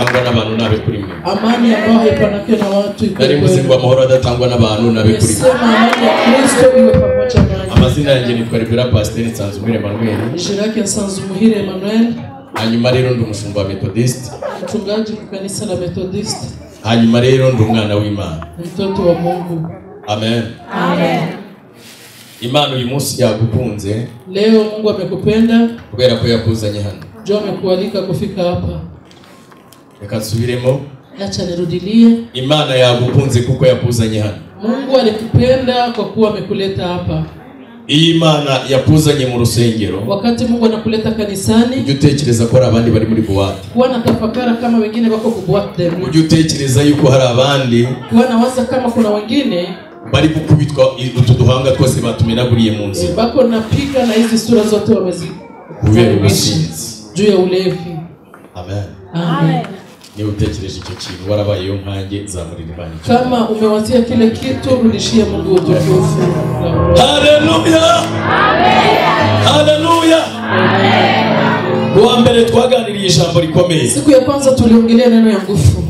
adatangwa n'abantu nabe kuri mwe. Amani ambayo haipanake na watu ikuwe. Nari mvuze ngo amahoro adatangwa n'abantu nabe kuri mwe. Sema amani ya Kristo iwe pamoja nanyi. Amazina yanjye nitwa Reverend Pastor Nsanzumuhire Emmanuel. Jina lake Nsanzumuhire Emmanuel. Hanyuma rero ndi umushumba wa Methodist. Mchungaji kwa kanisa la Methodist. Hanyuma rero ndi umwana w'Imana. Mtoto wa Mungu. Amen. Amen. Imana uyu munsi yagukunze. Leo Mungu amekupenda kubera ko yakuzanye hano. Njoo amekualika kufika hapa. Reka nsubiremo. Acha nirudilie. Imana yagukunze kuko yakuzanye hano. Mungu alikupenda kwa kuwa amekuleta hapa. Iyi Imana yakuzanye mu rusengero. Wakati Mungu anakuleta kanisani, ujye utekereza ko hari abandi bari muri boîte. Kuwa na tafakara kama wengine wako ku boîte. Ujye utekereza yuko hari abandi. Kuwa na waza kama kuna wengine bari gukubitwa utu duhanga twose batumenaguriye mu nzira. Bako napiga na hizi sura zote wamezi kubera ubusinzi juu ya ulevi. Amen. Amen. Niba utekereje icyo kintu warabayeyo nkanjye zamurira Imana. Kama umewazia kile kitu rudishie Mungu utukufu. Haleluya. Amen. Haleluya. Amen. Kuwa mbere twaganiriye ijambo rikomeye. Siku ya kwanza tuliongelea neno ya nguvu.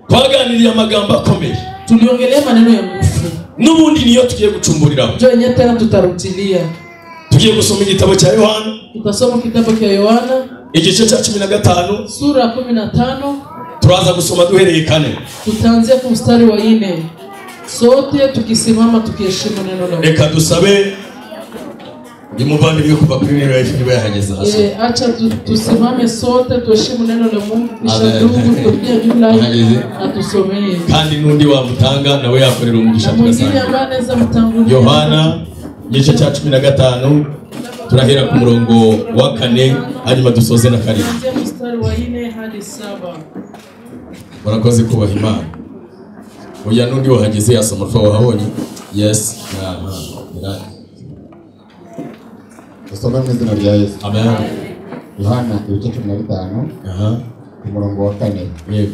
Twaganiriye amagambo akomeye. Tuliongelea maneno ya nguvu. N'ubundi niyo tugiye gucumburiraho. Njoo yenyewe tena tutarudilia. Tugiye gusoma igitabo cya Yohana. Tutasoma kitabu cha Yohana igice cya 15 sura 15. Turaza gusoma duhereye kane. Tutaanzia kwa mstari wa 4. Sote tukisimama tukiheshimu neno la Mungu. Reka dusabe nimuvandimwe kuva kuri nero niba yahageze hasi. Acha tusimame sote tuheshimu neno la Mungu kisha ndugu tupige jumla atusomee. Kandi nundi wamutanga nawe yakorera umugisha tugasanga. Yohana igice cya 15 turahera ku murongo wa 4 hanyuma dusoze na 7. Mstari wa 4 hadi 7. Murakoze kubaha Imana. Oya nundi wahageze yasoma fa wahabonye. Yes. Na. Dusome mu izina rya Yesu. Amen. Yohana ibice 15. Aha. Umurongo wa 4. Yego.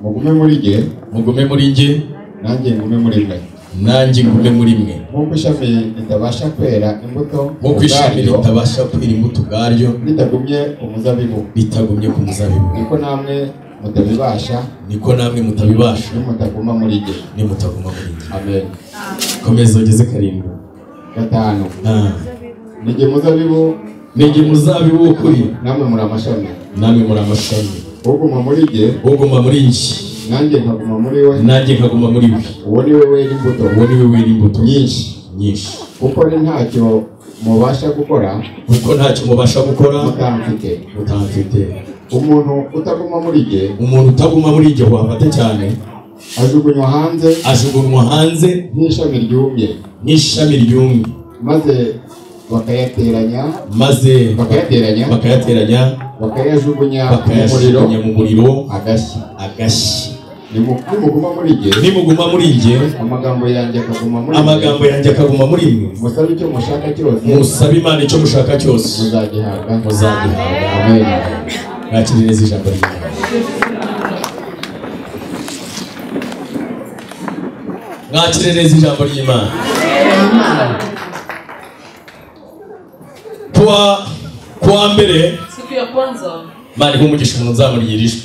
Mugume muri jye, mugume muri njye, nanjye ngume muri mwe. Nanjye ngume muri mwe. Nk'uko ishami ritabasha kwera imbuto, nk'uko ishami ritabasha kwera imbuto ubwaryo, ritagumye ku muzabibu, ritagumye ku muzabibu, niko namwe mutabibasha, niko namwe mutabibasha, nimutaguma muri jye, nimutaguma muri jye. Amen. Komeza ugeze 7. 5. Nijye muzabibu, nijye muzabibu w'ukuri, namwe muri amashami, namwe muri amashami. Uguma muri jye, uguma muri njye, nanjye nkaguma muri we, nanjye nkaguma muri we. Uwo ni we wera imbuto, uwo ni we wera imbuto nyinshi nyinshi. Kuko ni ntacyo mubasha gukora, kuko ntacyo mubasha gukora mutamfite, mutamfite. Umuntu utaguma muri jye, umuntu utaguma muri jye wafate cyane, ajugunywa hanze, ajugunywa hanze nk'ishami ryumye, nk'ishami ryumye, maze bakayateranya, maze bakayateranya, bakayateranya, bakayajugunya mu muriro, agashya, agashya. Nimuguma muri jye, nimuguma muri jye, amagambo yanjye akaguma muri mwe, amagambo yanjye akaguma muri mwe, musabe icyo mushaka cyose, musabe Imana icyo mushaka cyose, muzagihabwa, muzagihabwa. Amen. Mwakire neza ijambo ry'Imana. Mwakire neza ijambo ry'Imana. Kuwa mbere, siku ya kwanza, Imana ihe umugisha umuntu nzamurira ijwi.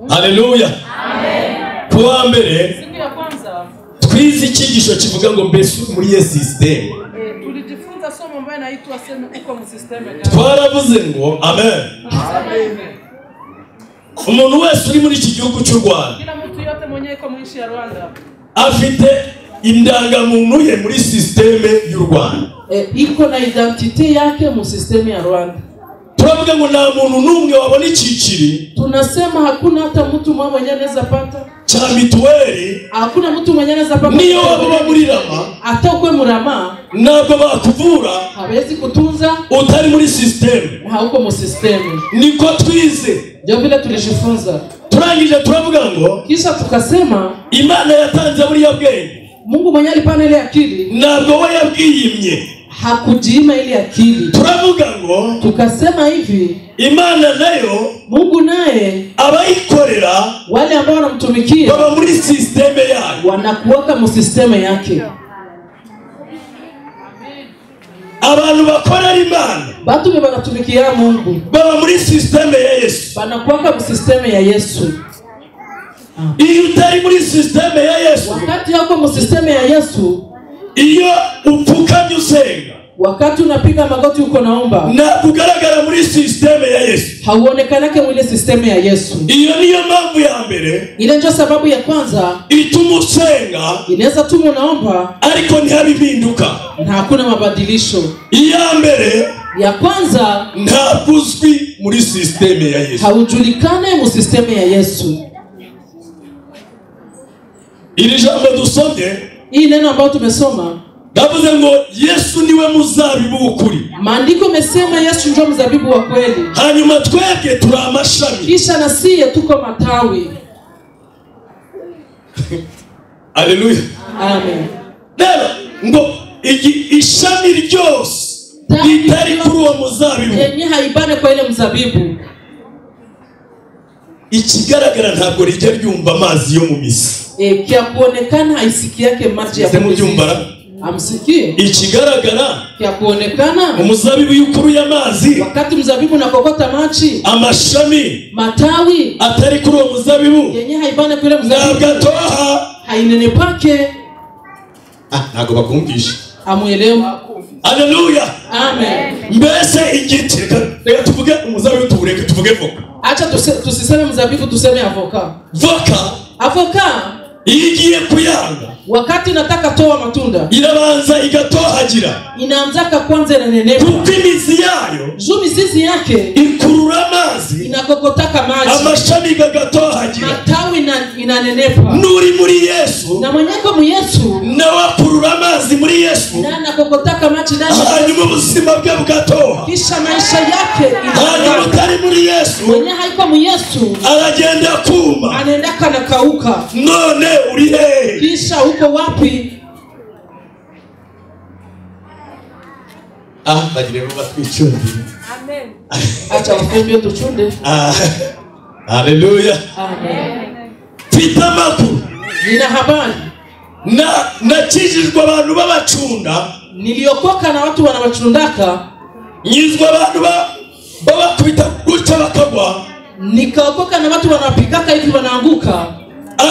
Haleluya. Amen. Kuwa mbere, siku ya kwanza twize icyigisho kivuga ngo mbese muri ye system. Tulijifunza somo ambayo inaitwa sema uko mu system gani. Twaravuze ngo amen. Amen. Umuntu wese uri muri iki gihugu cy'u Rwanda, kila mtu yote mwenye iko mu nchi ya Rwanda, afite indangamuntu ye muri systeme y'u Rwanda. Iko na identite yake mu systeme ya Rwanda. Turavuga ngo nta muntu n'umwe wabona icyiciri. Tunasema hakuna hata mtu mmoja anaweza pata cha mituweli. Hakuna mtu mwenye anaweza pata. Niyo waba muri Rama, hata ukwe murama, ntabwo bakuvura, hawezi kutunza utari muri systeme, hauko mu systeme. Niko twize, ndio vile tulijifunza. Turangije turavuga ngo kisha tukasema Imana yatanze buriya bwenge. Mungu mwenye alipana ile akili, ntabwo we yabwiyimye, hakujiima ile akili. Turavuga ngo tukasema hivi, Imana nayo, Mungu naye abayikorera, wale ambao wanamtumikia, baba muri systeme yake, wanakuwaka mu systeme yake. Abantu bakorera Imana, batu banatumikia Mungu, baba muri systeme ya Yesu, banakuwa mu systeme ya Yesu. Iyo utari muri systeme ya Yesu, wakati yako mu systeme ya Yesu, iyo upfukamye usenga, wakati unapiga magoti uko naomba, na kugaragara muri systeme ya Yesu, hauonekanake mwile systeme ya Yesu. Iyo niyo mpamvu ya mbere, ile ndio sababu ya kwanza ituma usenga, inaweza tuma unaomba ariko ntihabibinduka, na hakuna mabadilisho. Iya mbere ya kwanza, ntabwo uzwi muri systeme ya Yesu, haujulikane mu systeme ya Yesu. Iri jambo dusomye, hii neno ambalo tumesoma, ndavuze ngo Yesu niwe muzabibu w'ukuri. Maandiko mesema Yesu ndio mzabibu wa kweli. Hanyuma twebwe turi amashami. Kisha na siye tuko matawi. Haleluya. Amen. Rero ngo ishami ryose ritari kuri uwo muzabibu, yenye haibane kwa ile mzabibu, ikigaragara ntabwo rijya ryumva amazi yo mu mizi. Kia kuonekana haisiki yake maji ya mizi. Amsikie. Ikigaragara kia kuonekana umuzabibu yukuru y'amazi, wakati mzabibu unakokota maji, amashami, matawi atari kuri uwo muzabibu, yenye haibane kule mzabibu, ntabwo atoha, hainenepake. Ntabwo bakumvisha. Amuelewa. Haleluya. Amen. Mbese igiti, reka tuvuge umuzabibu tubureke tuvuge voka. Acha tusiseme mzabibu tuseme avoka. Voka. Avoka igiye kuyanga, wakati nataka toa matunda, irabanza igatohagira, inaanzaka kwanza inanenepa, kuko imizi yayo, juu mizizi yake ikurura amazi, inakokotaka maji, amashami gagatohagira, matawi inanenepa. Nuri muri Yesu, na mwenyeko mu Yesu, nawe akurura amazi muri Yesu, na anakokotaka maji ndani, hanyuma ubuzima bwe bugatoha, kisha maisha yake. Hanyuma utari muri Yesu, mwenye haiko mu Yesu, aragenda kuma, anaendaka na kauka. None uri hehe? Kisha uko wapi? Bagire ngo batwicundire. Amen. Acha wafembie tuchunde. Haleluya. Amen. Mfite amakuru, nina habari, na nakijijwe abantu babacunda, niliokoka na watu wanawachundaka, nyizwa abantu babakubita gutya bakagwa, nikaokoka na watu wanapikaka hivi wanaanguka,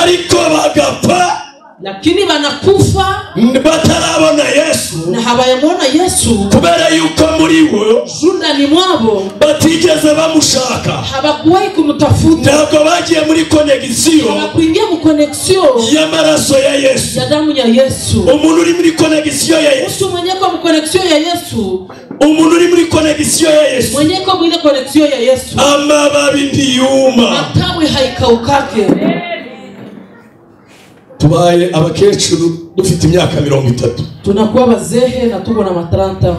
ariko bagapfa, lakini wanakufa batarabona Yesu, na habayamwona Yesu, kubera yuko muri bo ndani mwabo batigeze bamushaka, habakuwahi kumtafuta, ntabwo bagiye muri connexion, habakuingia mu connexion y'amaraso ya Yesu, ya damu ya Yesu. Umuntu uri muri connexion ya Yesu, mtu mwenye kwa connexion ya Yesu, umuntu uri muri connexion ya Yesu, mwenye kwa ile connexion ya Yesu, amababi ntiyuma, matawi haikaukake. Tubaye abakecuru dufite imyaka 30, tunakuwa bazehe na tuko na matranta,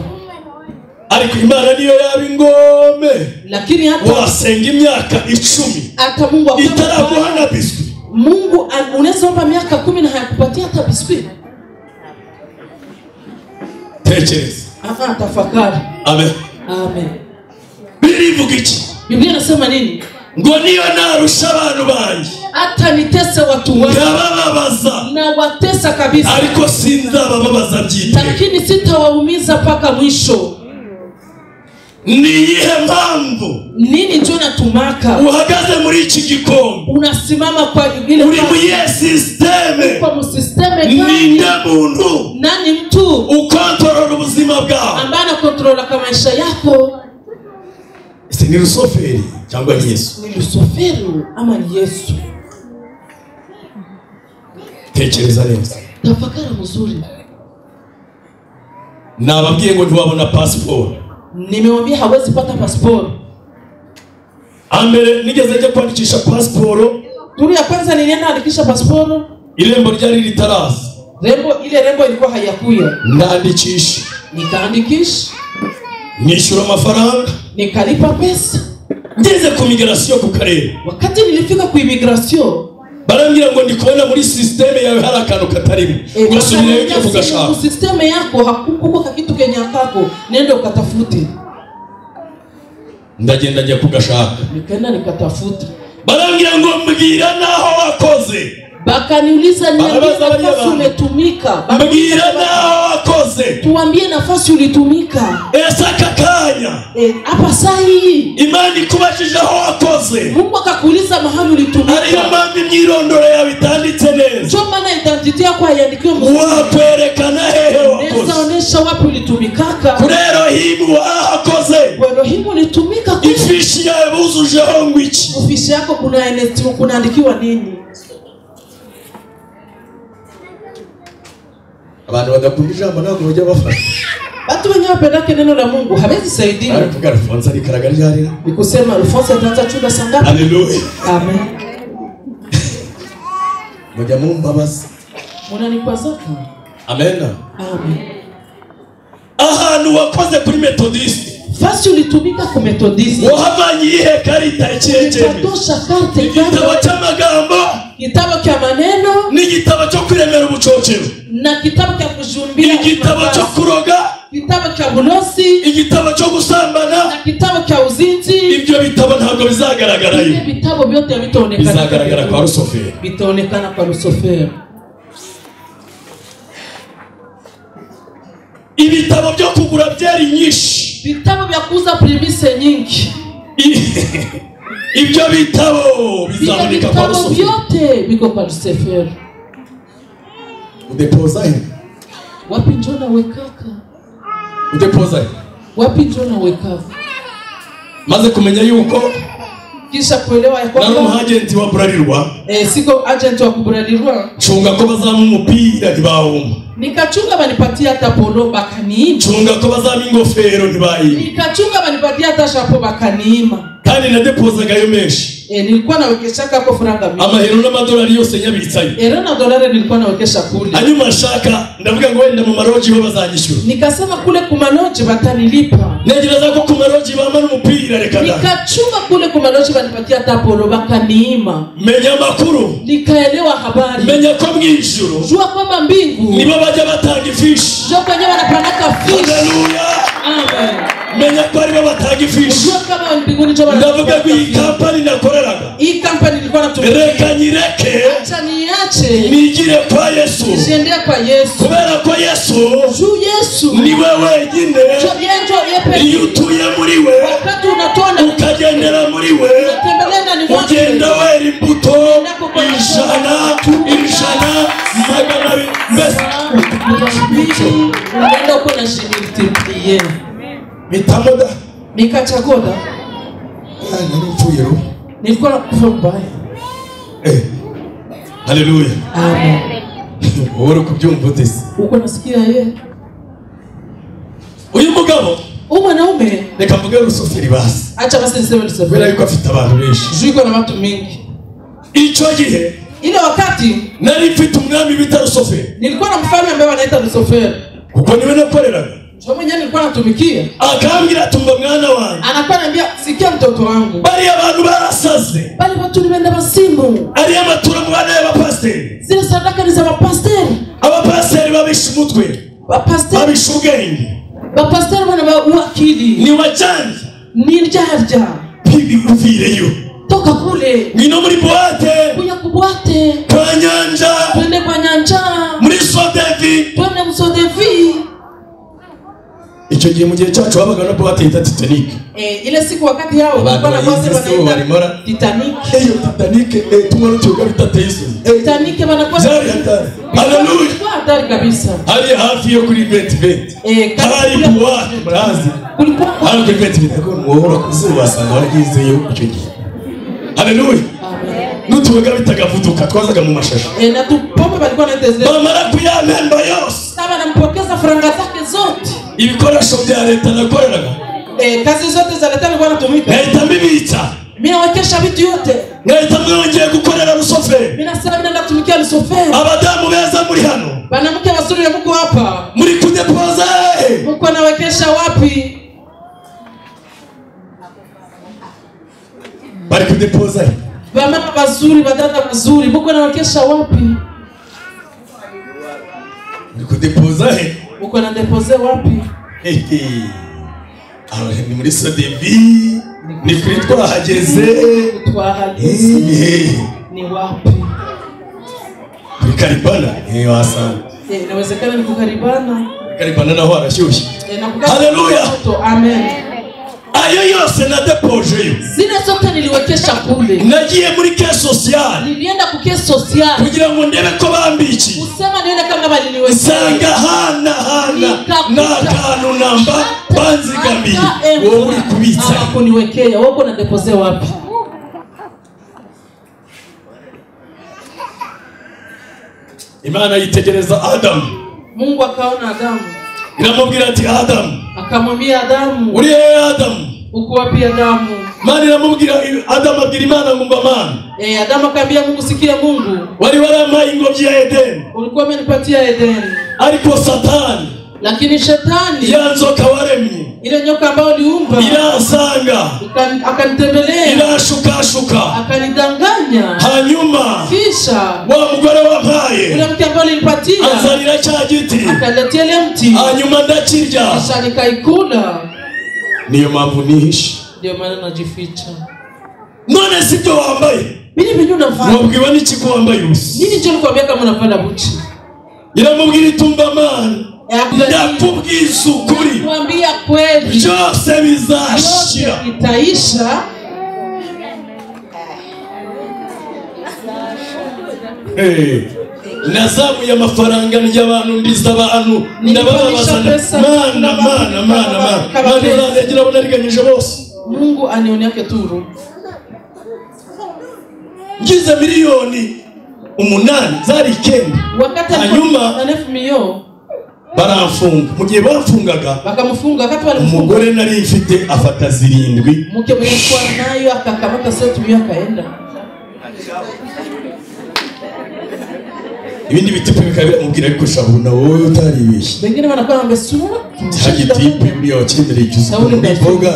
ariko Imana niyo yaba ingome, lakini hata wasenga imyaka 10 hata Mungu itaraguha na biswi. Mungu unaweza omba miaka 10 na hayakupatia hata biswi. Tekereza. Tafakari. Amen. Amen. Birivuga iki? Biblia inasema nini? Ngo niyo narusha abantu banjye, hata nitese watu wangu, ndabababaza, na watesa kabisa, ariko sinzabababaza byiteka, lakini sitawaumiza paka mwisho. Ni iyihe mpamvu? Nini ndio natumaka uhagaze muri iki gikombe, unasimama kwa ile, uri mu systeme, kwa mu systeme gani? Ninde muntu, nani mtu ukontorora ubuzima bwawe, ambaye anakontrola kama maisha yako? Ese ni Rusoferi cyangwa ni Yesu? Ni Rusoferi ama ni Yesu? Tekereza neza. Tafakari mzuri. Nababwiye ngo ntiwabona passport. Nimewambia hawezi pata passport. Ambere nigeze njya kwandikisha passport. Turu ya kwanza nilienda andikisha passport. Irembo ryari ritaraza. Rembo ile rembo ilikuwa haiyakuya. Ndandikisha. Nikaandikisha. Nishyura amafaranga. Nikalipa pesa. Ngeze ku migration ku karere. Wakati nilifika ku immigration, barambwira ngo ndi kubona muri systeme yawe hari akantu katarimo. Ugasubirayo ugiye kugashaka. Mu systeme yako hakuko kitu kenye kako, nenda ukatafute. Ndagenda njya kugashaka. Nikaenda nikatafuta. Barambwira ngo mbwira naho wakoze. Bakaniuliza niambie nafasi umetumika. Mbwira naho wakoze. Tuambie nafasi ulitumika. Ese aka kanya. Hapa saa hii Imana ikubajije aho wakoze. Mungu akakuuliza mahali ulitumika. Ariyo mpamvu imyirondoro yawe itanditse neza. Ndio maana identity yako haiandikiwi mzuri. Wakwerekana hehe wakoze. Unaweza onesha wapi ulitumikaka. Kuri Erohimu wahakoze. Kwa Erohimu ulitumika kule. Ifishi yawe buzujeho ngo iki? Ifishi yako kunaandikiwa nini? Abantu badakunda ijambo ntabwo bajya bafasha. Watu wenye wapendake neno la Mungu hawezi saidiwa. Ariko Alphonse arikaraga ryari? Nikusema Alphonse ataanza chunga saa ngapi? Haleluya. Amen. Mujya mumbabaza. Munanikwazaka. Amen. Amen. Ahantu wakoze kuri Methodist. Fasi ulitumika ku Methodist. Wahavanye iyihe karita ikihe? Utatosha karte. Igitabo cy'amagambo. Kitabu cha maneno. N'igitabo cyo kwiremera ubucocero. Na kitabu cha kujumbia. Igitabo cyo kuroga. Kitabu cha bulosi. Igitabo cyo gusambana. Na kitabu cha uzinzi. Ibyo bitabo ntabwo bizagaragarayo. Ibyo bitabo byote bitaonekana. Bizagaragara kwa Rusoferi. Bitaonekana kwa Rusoferi. Ibitabo byo kugura byari nyinshi. Vitabu vya kuuza primise nyingi. Ibyo bitabo bizaboneka kwa Rusoferi. Vyote biko kwa Rusoferi. Udepoza he? Wapi njona wekaka? Udepoza he? Wapi njona wekaka? Maze kumenya yuko kisha kuelewa ya kwamba nari agent wa Bralirwa. Siko agent wa Bralirwa. Chunga ko bazama umupira ntibawumpa. Nikachunga banipatia hata polo bakaniima. Chunga ko bazama ingofero ntibayima. Nikachunga banipatia hata chapeau bakaniima. Kandi nadepozagayo menshi. Nilikuwa nawekeshaka hapo franga mingi. Amahero n'amadolari yose nyabitsayo. Ero na dolari nilikuwa nawekesha kule. Hanyuma nshaka ndavuga ngo wenda mu maroji ho bazanyishyura. Nikasema kule ku maroji batanilipa. Negereza ko ku maroji bamara umupira reka da. Nikachunga kule ku maroji banipatia hata polo bakaniima. Menya makuru. Nikaelewa habari. Menya ko mwijuru. Jua kwamba mbingu. Nibo bajya batanga ifishi. Jua kwenye wanapanaka fishi. Haleluya. Amen. Menya ko aribo batanga ifishi. Jua kama mbinguni ndio wanatanga. Ndavuga ko iyi kampani nakoreraga. Hii kampani nilikuwa natumia. Reka nyireke. Acha niache. Nigire kwa Yesu. Nijiendee kwa Yesu. Kubera ko Yesu. Juu Yesu. Niwe wenyine. Iyo utuye muri we. Wakati unatona. Ukagendera muri we. Unatembelea ndani mwake. Ugenda wera imbuto. 100, 100, 200. Mbese. Unaenda uko na multiplier. Mitamoda. Nikachagua. Nari nilikuwa nakufa mbaya. Haleluya. Amen. Uri kubyumva ute se? Uko nasikia yeye. Uyu mugabo, mwanaume, reka mvuge Rusoferi basi. Acha basi niseme Rusoferi. Kubera yuko afite abantu benshi. Juu iko na watu mingi. Icyo gihe ile wakati nari mfite umwami bita Rusoferi. Nilikuwa na mfalme ambaye anaitwa Rusoferi. Kuko niwe nakoreraga. Ndio mwenyewe nilikuwa natumikia. Akambwira tumba mwana wanjye. Anakuwa ananiambia sikia mtoto wangu. Bari abantu barasaze. Bali watu nimeenda basimu. Ari amatura mu bana y'abapasteri. Zile sadaka ni za mapasteri. Abapasteri babisha umutwe. Bapasteri babisha ubwenge. Bapasteri bana uakili. Ni wajanja. Ni njanja. Pibi uvireyo. Toka kule. Ngino muri boate. Kuya kuboate. Kwa nyanja. Twende kwa nyanja. Muri Sodevi. Twende msodevi. Icyo gihe mu gihe cyacu habaga na boate yita Titanic. Ile siku wakati yao kulikuwa na boate wanaita Titanic. Iyo Titanic tumwe tuyoga bitateye isoni. Titanic banakuwa. Haleluya. Kwa hatari kabisa. Hari hafi yo kuri 20. Hari boate murazi. Kulikuwa hari kuri 20 ko muhora kuzuba sanga waragizeyo icyo gihe. Haleluya. Amen. Nutuyoga bitagavuduka twazaga mu mashasha. Na tupombe balikuwa na tezle. Bamara kuyamemba yose. Saba nampokeza franga zake zote. Ibikoresho bya leta nakoreraga. Kazi zote za leta nilikuwa natumika. Nahita mbibitsa. Mimi nawekesha vitu yote. Nahita mwongeye gukorera Rusoferi. Mimi nasema mimi natumikia Rusoferi. Abadamu beza muri hano. Wanamke wazuri mko hapa. Muri kudepoza. Mko nawekesha wapi? Bari kudepoza. Wamama wazuri, wadada wazuri, mko nawekesha wapi? Muri kudepoza. Uko na depoze wapi? Aho ni muri Sodevi, ni kuri twahageze. Twahageze. Ni wapi? Kukaribana wasanga. Inawezekana ni kukaribana. Kukaribana naho harashyushye. Haleluya. Amen. Ayo yose nadepojeyo. Zile zote niliwekesha kule. Nagiye muri caisse sociale. Nilienda ku caisse sociale. Kugira ngo ndebe ko bambikiye. Kusema nione kama baliniwekesha. Sanga hana na kantu namba banzigamiye. Wowe uri kubitsa. Abakuniwekea, wowe uko na depose wapi? Imana yitegereza Adamu. Mungu akaona Adamu. Iramubwira ati Adamu. Akamwambia Adamu. Uri he Adamu? Uko wapi Adamu? Imana iramubwira Adamu abwira Imana ngo mba Mana. Adamu akamwambia Mungu, sikia Mungu. Wari warampaye ingobyi ya Edeni. Ulikuwa umenipatia Edeni. Ariko Satani. Lakini shetani ya nzoka waremye. Ile nyoka ambayo uliumba irasanga. Akanitembelea. Irashukashuka. Akanidanganya. Hanyuma kisha wa mugore wampaye. Ule mke ambaye ulinipatia. Anzanira cya giti. Akaniletea ile mti. Hanyuma ndakirya. Kisha nikaikula. Niyo mpamvu nihishe. Ndio maana najificha. None sibyo wambaye. Mimi bintu navaa. Wabwiwe n'iki ko wambaye ubusa? Nini nje nikwambia kama unavaa buchi? Iramubwira itumba Mana. Ndakubwiza ukuri. Nakwambia kweli. Byose bizashira. Itaisha. Nazamuye amafaranga y'abantu ndiza abantu ndababaza Mana Mana Mana Mana. Mana abona ariganyije bose. Mungu anioneake turu. Ngize 8,000,000 zari 9. Wakati hanyuma na 9,000,000 baramfunga. Mu gihe bafungaga bakamufunga wakati walifunga umugore nari mfite afata 7. Mke mwenye alikuwa nayo akakamata 7,000,000 akaenda. Ibindi bitipe bikabimubwira ariko shabuna wowe utaribeshye. Wengine wanakuwa wamesura hagitipe buriya wakimereye icyuzi mboga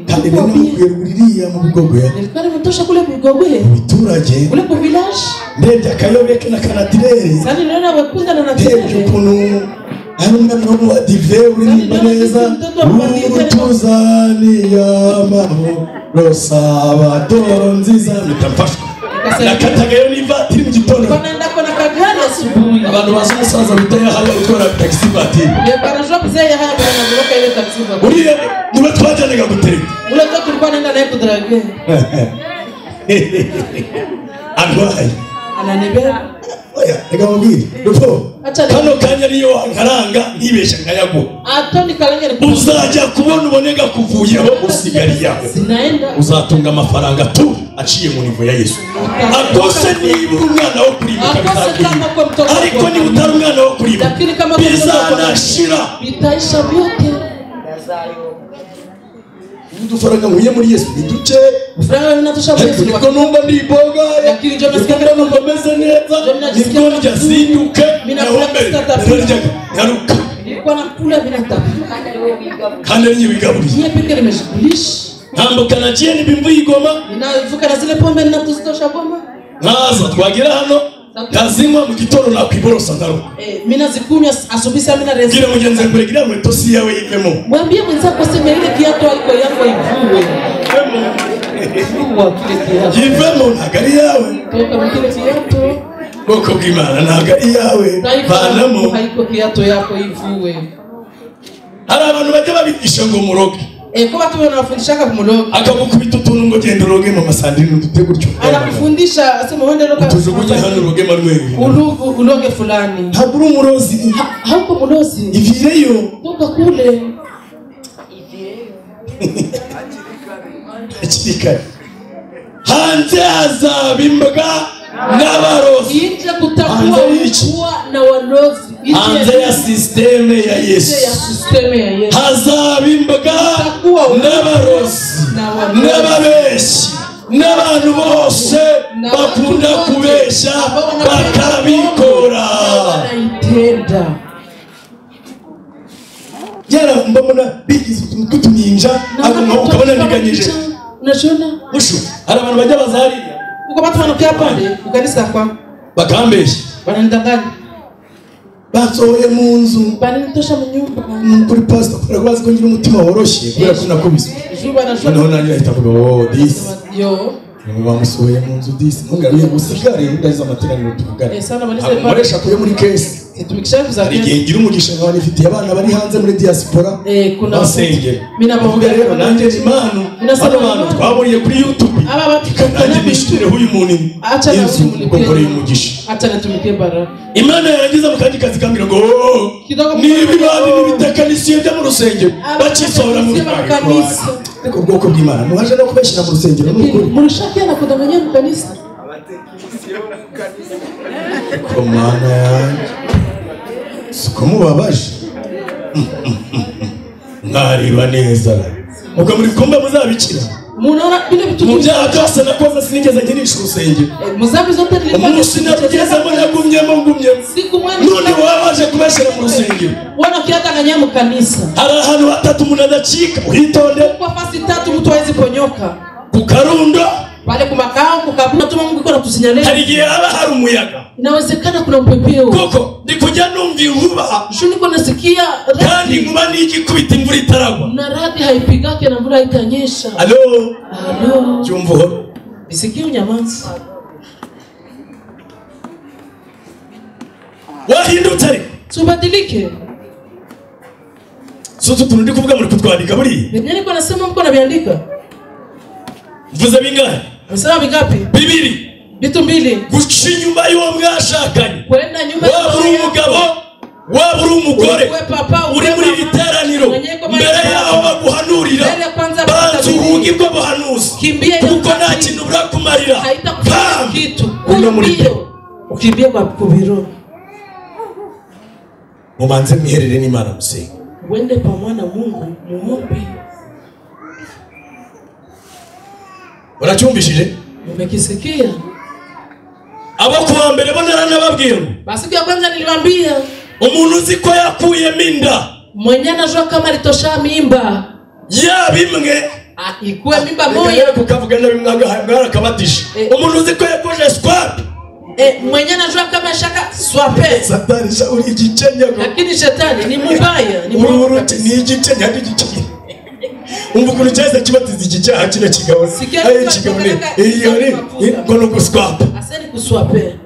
kandi namubwira uririya mu Bigogwe. Nilikuwa nimetosha kule Bigogwe. Mu biturage kule ku village. Ndebye akayobeke na kanatirere. Sasa niliona bakunda na natirere. Ndebye ukuntu ari umwana wa dive uririmba neza. Utuzaniye amahoro Salvador nziza mitamfashwa. Nakatagayo n'ivatiri mu gitondo. Wanaenda kwa na kagari asubuhi. Abantu bazi umusaza biteye haya utwara taxi vatiri. Banajua mzee haya anazunguka ile taxi vatiri. Uriye niwe twajyanaga gutereta. Ule mtu tulikuwa naenda naye kudrage. Arwaye. Ananibeba. Oya, reka mubwire. Rupfu. Kano kanya niyo nkaranga ntibesha nkayaguha. Atoni kalanga ni uzajya kubona uboneka kuvuyeho usigariye. Sinaenda. Uzatunga amafaranga tu aciye mu nivo ya Yesu. Akose niba uri umwana wo kuribuka bizakurinda. Ariko niba utari umwana wo kuribuka bizanashira. Bitaisha vyote. Udufaranga nkuye muri Yesu ni duce. Ufaranga ninatosha muri Yesu. Niko numva ndiboga. Lakini ndio nasikia numva meze neza. Niko ndya sinduke. Naombe. Nyaruka. Nilikuwa nakula bila tapika. Kandi ari nyibigaburiye. Niye peke nimeshikulisha. Ntambuka nagiye nibimvuye igoma. Ninavuka na zile pombe ninatozitosha goma. Nkaza twagera hano. Ndazinywa mu gitondo nakwiborosa ndaruka. Mimi nazikunywa asubuhi saa mimi na rezi. Gira mugenzi wangu gira mweto si yawe ivemo. Mwambie mwenzako sema ile kiatu haiko yako ivue. Ivue kile kiatu. Ivemo ntabwo ari yawe. Toka kile kiatu. Bwoko bw'Imana ntabwo ari yawe. Vanamo. Haiko kiatu yako ivue. Hari abantu bajya babigisha ngo muroge. Kwa watu wanafundishaka kumuroga. Akagukubita utuntu ngo genda uroge mama Sandrine udute gutyo. Anakufundisha asema wende roga. Utujugunye hano uroge Manuel. Uloge fulani. Ntabwo uri umurozi. Hauko murozi. Ivireyo. Toka kule. Ivireyo. Hakiri kare. Hanze hazaba imbwa n'abarozi. Nje kutakuwa na walozi. Hanze ya sisteme ya Yesu. Hazaba imbwa n'abarozi n'ababeshi n'abantu bose bakunda kubesha bakabikora. Yara mbona bigize kutuminja ukabona ndiganyije. Unashona? Mushu, hari abantu bajya bazariya. Uko watu wanakia pale ukanisa kwa bakambesha. Wananidanganya. Basohoye mu nzu. Bananitosha mu nyumba. Kuri pastor kubera ko bazi ko ngira umutima woroshye kubera ko nakubiswe. Noneho nanjye ahita avuga oh this. Yo. Bamusohoye mu nzu disi ntungaruye gusigare ndaza amateraniro tuvugane. Nkoresha kuyo muri kesi. Hari igihe ngira umugisha nkaba nifitiye abana bari hanze muri diaspora basengera. Mvuga rero nanjye impano bano bantu twabonye kuri YouTube nanjye nishireho uyu muntu inzu ubwo nkoreye umugisha. Imana yarangiza mu kandi kazi kambwira ngo niba ibandi n'ibitekanisiye byo mu rusengero bakisohora mu kanisa. Ariko ubwoko bw'Imana muhaje no kubeshyira mu rusengero n'ukuri. Murashaka nakudanganya mu kanisa. Komana yanjye siko mubabaje mwareba neza ubwo muri kumba muzabikira mu byaha byose nakoze sinigeze ngirisha urusengero umunsi narugezemo nagumyemo ngumyemo none wabaje kubashyira mu rusengero. Hari ahantu hatatu umuntu adacika uhitonde ku karundo pale kumakao kukabuna tuma Mungu iko natusinyalia. Hari igihe haba hari umuyaga. Inawezekana kuna mpepeo. Kuko ndikujya numva inkuba. Niko nasikia kandi inkuba nigikubita imvura itaragwa. Na radi haipigake na mvura haitanyesha. Alo. Alo. Cyumva uhoro. Bisikie unyamanzi. Wahindutse ariko. Tubadilike. Sote tuntu ndi kuvuga muri kutwandika buri. Niko nasema mko nabiandika. Mvuze bingahe? Msema vingapi? Bibiri. Vitu mbili. Guca inyuma y'uwo mwashakanye. Kwenda nyuma waba uri umugabo, waba uri umugore, uri muri iri teraniro, mbere yaho baguhanurira, banza uhunge ubwo buhanuzi, kuko nta kintu burakumarira. Kuno muri ukimbie kwa kubiro. Mubanze mwiherere n'Imana musenge. Wende pamoja na Mungu muombe. Uracyumvishije? Umekisikia? Abo kuwa mbere bo naranababwiye. Basi ya kwanza niliwaambia umuntu uzi ko yakuyemo inda, mwenye anajua kama alitosha mimba, yaba imwe ikuwe mimba moja, kukavuga nabi mwarakabatisha. Umuntu uzi ko yakoje swap, mwenye anajua kama shaka swape. Satani uri igikenya, lakini shetani ni mubaya, ni mubaya, ni igikenya, ni igikenya. Umva ukuntu cyahise kibatiza iki cyaha kino kigabo ayo kigabo iyo ni ngo ni uguswapa. Aseni kuswape.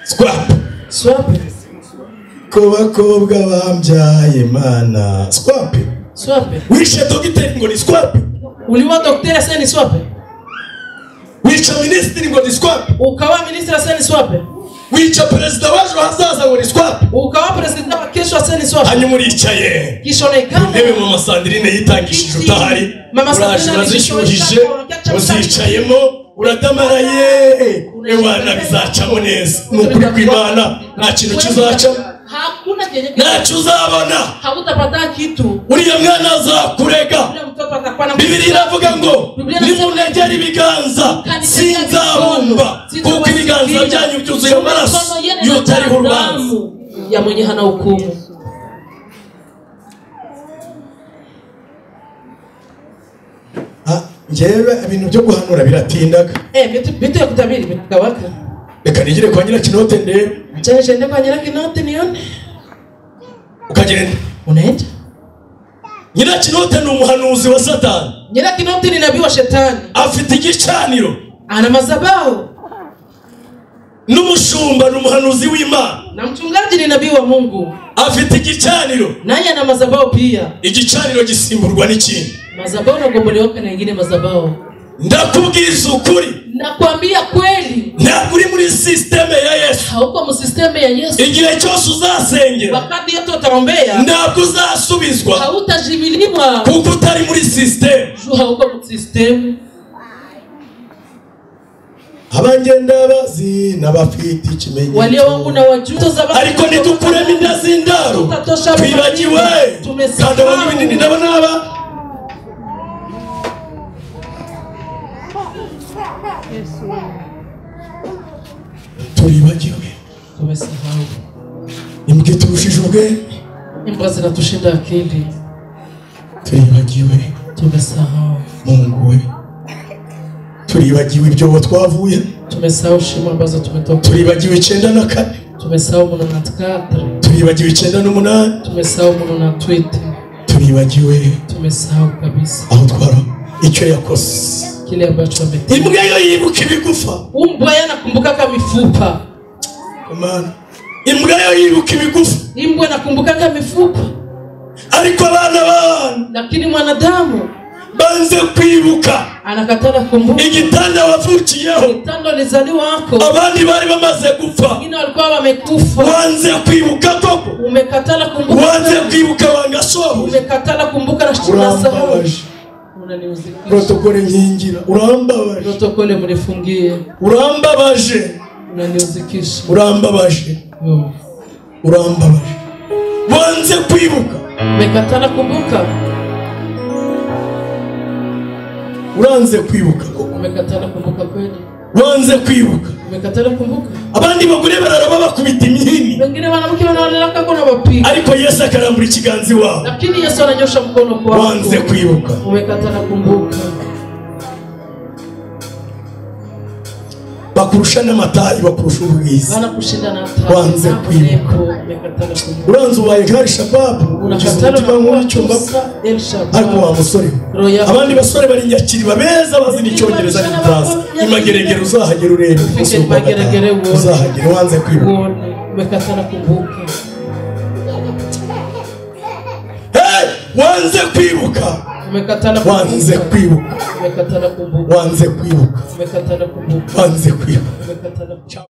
Swap. Swap. Ku bakobwa bambyaye Imana. Swap. Swap. Wishe dogiteri ngo ni swap. Uliwa dogiteri aseni swap. Wica minisitiri ngo ni swap. Ukawa minisitiri aseni swap. Wica perezida w'ejo hazaza ngo ni swap. Ukawa perezida wa kesho aseni swap. Hanyuma uricaye. Kisha unaikana. Intebe mama Sandrine yitangishije utahari. Mama Sandrine urazishyuhije, uzicayemo, uradamaraye. Ewana bizacamo neza. Ni ukuri kw'Imana nta kintu kizacamo. Hakuna kenye ntacyo uzabona. Hautapata kitu. Uriya mwana azakurega. Bibiliya iravuga ngo nimunegera ibiganza sinzabumva, kuko ibiganza byanyu byuzuye amaraso y'utariho urubanza ya mwenye hana hukumu. Njyewe ibintu byo guhanura biratindaga. Vitu ya kutabiri bikawaka. Reka nigire kwa Nyirakinote ndebe. Acha niende kwa Nyirakinote nione. Ukagenda. Unaenda? Nyirakinote ni umuhanuzi wa Satani. Nyirakinote ni nabii wa shetani. Afite igicaniro. Ana madhabahu. N'umushumba ni umuhanuzi w'Imana. Na mchungaji ni nabii wa Mungu. Afite igicaniro. Naye ana madhabahu pia. Igicaniro gisimburwa n'ikindi. Madhabahu nagombolewa na nyingine madhabahu. Ndakubwiza ukuri. Nakwambia kweli. Ntabwo uri muri systeme ya Yesu. Hauko mu systeme ya Yesu. Igihe cyose uzasengera, wakati yote utaombea, ntabwo uzasubizwa. Hautajimiliwa. Kuko utari muri systeme. Hauko mu systeme. Abangenda bazi n'abafite ikimenyetso. Walio wangu na wajua. Ariko ntidukuremo inda z'indaro. Twibagiwe. Kandi abantu binini nabo naba. Turibagiwe. Tumesahau. Imbwa iturushije ubwenge. Imbwa zinatushinda akili. Turibagiwe. Tumesahau. Mungu we. Turibagiwe ibyobo twavuye. Tumesahau shimo ambazo tumetoka. Turibagiwe 94. Tumesahau 94. Turibagiwe 98. Tumesahau 98. Turibagiwe. Tumesahau kabisa. Aho twara icyo yakoze. Kile ambacho ametenda. Imbwa yo yibuka ibigufa. Umbwa yanakumbuka mifupa. Mana. Imbwa yo yibuka ibigufa. Imbwa nakumbuka mifupa. Ariko abana bana. Lakini mwanadamu banze kwibuka. Anakatala kumbuka. Igitanda wavukiyeho. Igitanda ulizaliwa wako. Abandi bari bamaze gupfa. Wengine walikuwa wamekufa. Wanze kwibuka koko. Umekatala kumbuka. Wanze kwibuka wangasobo. Umekatala kumbuka na sahau. Unaniuzikisha. Protokole nyingira. Urambabaje. Protokole mnifungie. Urambabaje. Unaniuzikisha. Urambabaje. Urambabaje. Wanze kwibuka. Umekatala kumbuka. Uranze kwibuka koko. Umekatala kumbuka kweli. Wanze kwibuka. Umekatala kumbuka. Abandi bagore bararaba bakubita imihini. Wengine wanamke wanaonelaka kuna wapiga. Ariko Yesu akarambura ikiganza iwawe. Lakini Yesu ananyosha mkono kwako. Wanze kwibuka. Umekatala kumbuka. Bakurusha n'amatayi, bakurusha ubwiza. Wanakushinda na tayi. Wanze kwibuka. Umekatala kumbuka. Uranze ubaye nka Al-Shabaab. Unakatala kumbuka. Ariko wa musore. Abandi basore bari nyakiri babeza bazi n'icyongereza n'igifaransa. Imageregere uzahagera urebe. Uzahagera wanze kwibuka. Umekatala kumbuka. Hey, wanze kwibuka. Umekatala kumbuka. Wanze kwibuka. Umekatala kumbuka. Wanze kwibuka. Umekatala kumbuka. Wanze kwibuka. Umekatala kumbuka.